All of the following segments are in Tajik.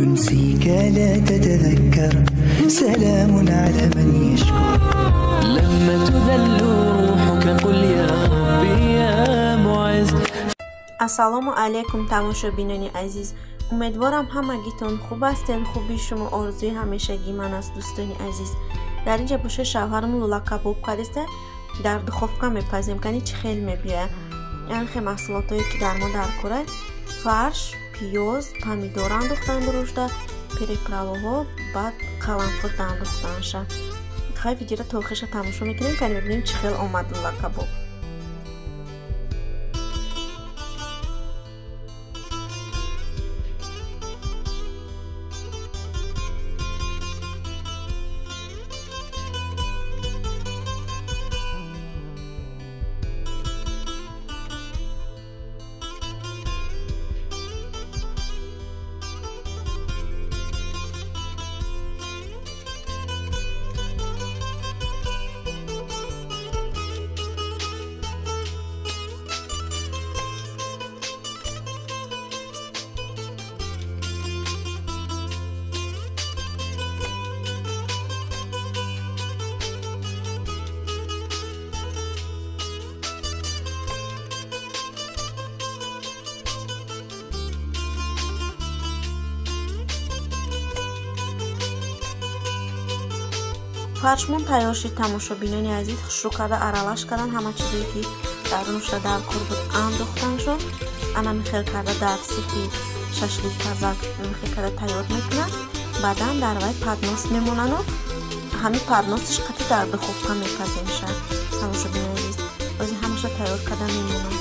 ينسيك لا تتذكر سلام على من يشكر لما تذل روحك قل يا ربي يا معز. Ассалому алайкум, тамошобинони азиз. Умедворам, ҳамагитон хуб ҳастед. Хубии шумо орзуи ҳамешагии ман аст, дӯстони азиз. Дар инҷа боша шавҳарам лӯлакабоб кардеста, дар духовка мепазем, кани чӣ хел мебиёяд. Янхе маҳсулотое ки дар мо дар кора: фарш, пиёз, помидор андохтан дурушта, приправаҳо, баъд қаламфурд андохтанша. Хай, видеоро то охирша тамошо мекунем, кани мебинем чӣ хел омад лӯлакабоб. Фаршмон тайёр шид, тамошобинони азиз. Хушрӯ карда аралаш кардан, ҳама чизое ки дар нушта дар кор буд андохтаншон. Ана михел карда дар сихи шашлик тазак михел карда тайёр мекунанд. Баъдан дар вай поднос мемонану ҳамин подносиш қати дар духовка мепаземша. Тамошобинони азиз, ози ҳамаша тайёр карда мемонам.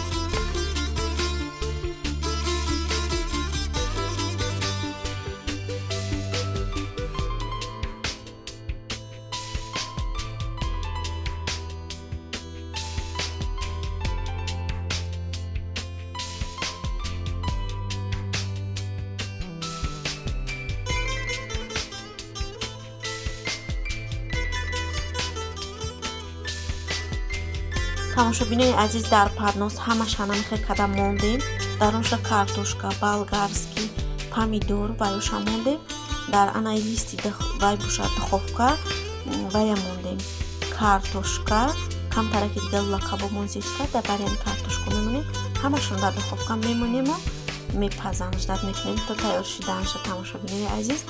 Тамошобинони азиз, дар поднос ҳамаш ҳанамихел карда мондем. Дар онша картошка болгарский, помидор ваюша мондем. Дар анаи листи вай бошад, духовка вая мондем картошка, камтараки дига лӯлакабобмон зиёд кард, дар бариам картошка мемонем. Ҳамашон дар духовка мемонему мепазам, ждать мекунем то тайёр шиданша. Тамошобинони азиз,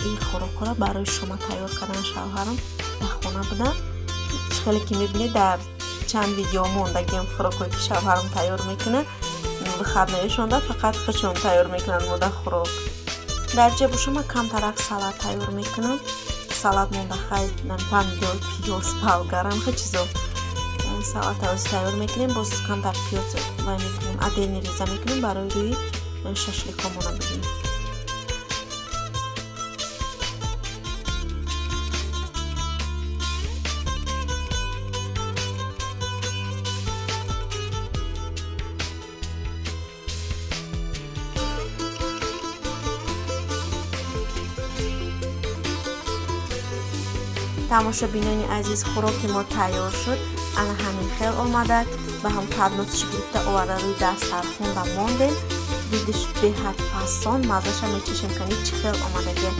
ин хӯрокҳоро барои шумо тайёр кардан шавҳарам дар хона буданд. Хеле ки мебинед, дар чанд видео мондагиам хӯрокҳое ки шавҳарам тайёр мекунад. Выходноешонда фақат худшон тайёр мекунанд мода хӯрок. Дар ҷа боша ман камтарак салат тайёр мекунам. Салат монда, хай, помидор, пиёз, болгарам, хе чизо салат тайёр мекунем. Боз камтар пиёз вай мекунем, отдельно реза мекунем барои рӯи шашликҳомона бигем. Тамошобинони азиз, хӯроки мо тайёр шуд. Ана ҳамин хел омадак. Ба ҳам подносш гирифта оварда рӯи дастархонда мондем. Видиш беҳад фасон, маззаша мечашем, кани чӣ хел омадаги.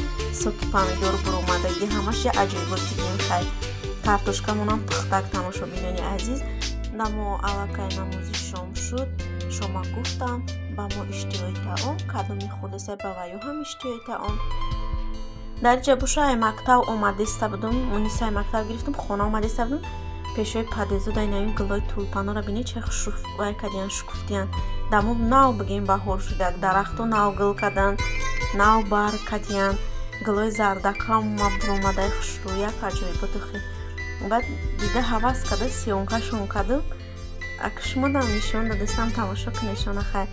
Соки помидор буромадаги, ҳамаш я аҷоибот дидем. Хай, картошкамонам пухтак. Тамошобинони азиз, дамо аллакай намози шом шуд. Шома гуфтам, ба мо иштиҳои таом кадоми хӯрдеса, ба ваё ҳам иштиҳои таом. Дар ҷа боша ай мактаб омадеста будум, Мунисаи мактаб гирифтум, хона омадеста будум. Пешои подъезду дай наин гулои тулпанора бинед, чӣ хушрӯ вай кардиян, шукуфтиян. Дамо нав бигем баҳор шудак, дарахту нав гул кадан, нав барг кардиян, гулои зардак ҳама буромадаи хушрӯ, як аҷоиботу хел. Баъд дида ҳавас карда съёмкашон кардум. Ака шумодам нишон додастам, тамошо кунешона. Хай,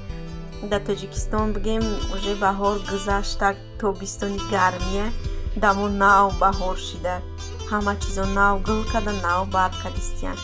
дар Тоҷикистон бигем уже баҳор гузаштак, тобистони гармия, дамо нав баҳор шида, ҳама чизо нав гул карда, нав барг кардистиян.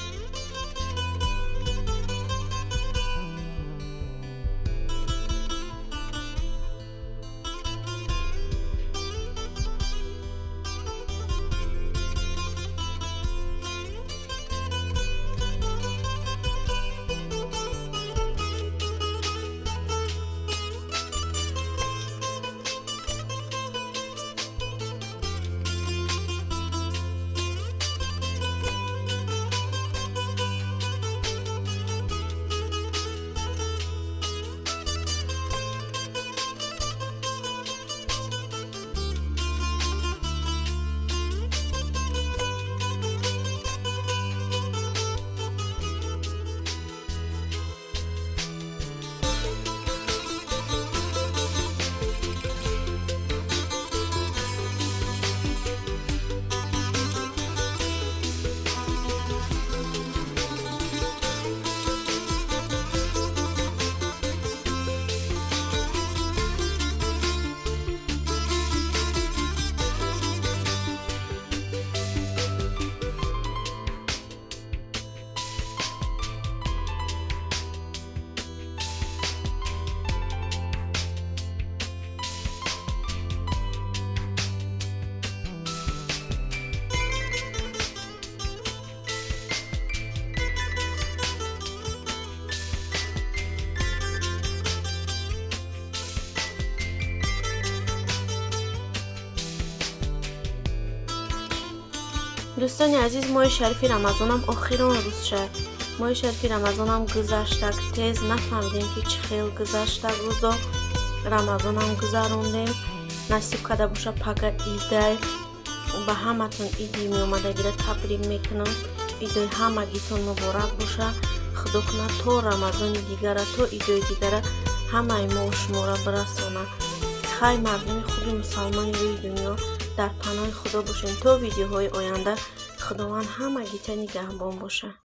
Дӯстони азиз, моҳи шарифи Рамазонам охирон рӯз шад. Моҳи шарифи Рамазонам гузаштак, тез нафаҳмидем, ки чӣ хел гузаштак рӯзо. Рамазонам гузарондем. Насиб карда боша, пага идай. Ба ҳаматон иди меомадагиро табрик мекунам. Идои ҳамагитон муборак боша. Худо кунад, то Рамазони дигара, то идои дигара ҳамаи мо шуморо бирасонад. Хай, мардуми хуби мусалмони рӯи дунё, дар паноҳи Худо бошем то видеоҳои оянда. Худованд ҳамагита нигаҳбон боша.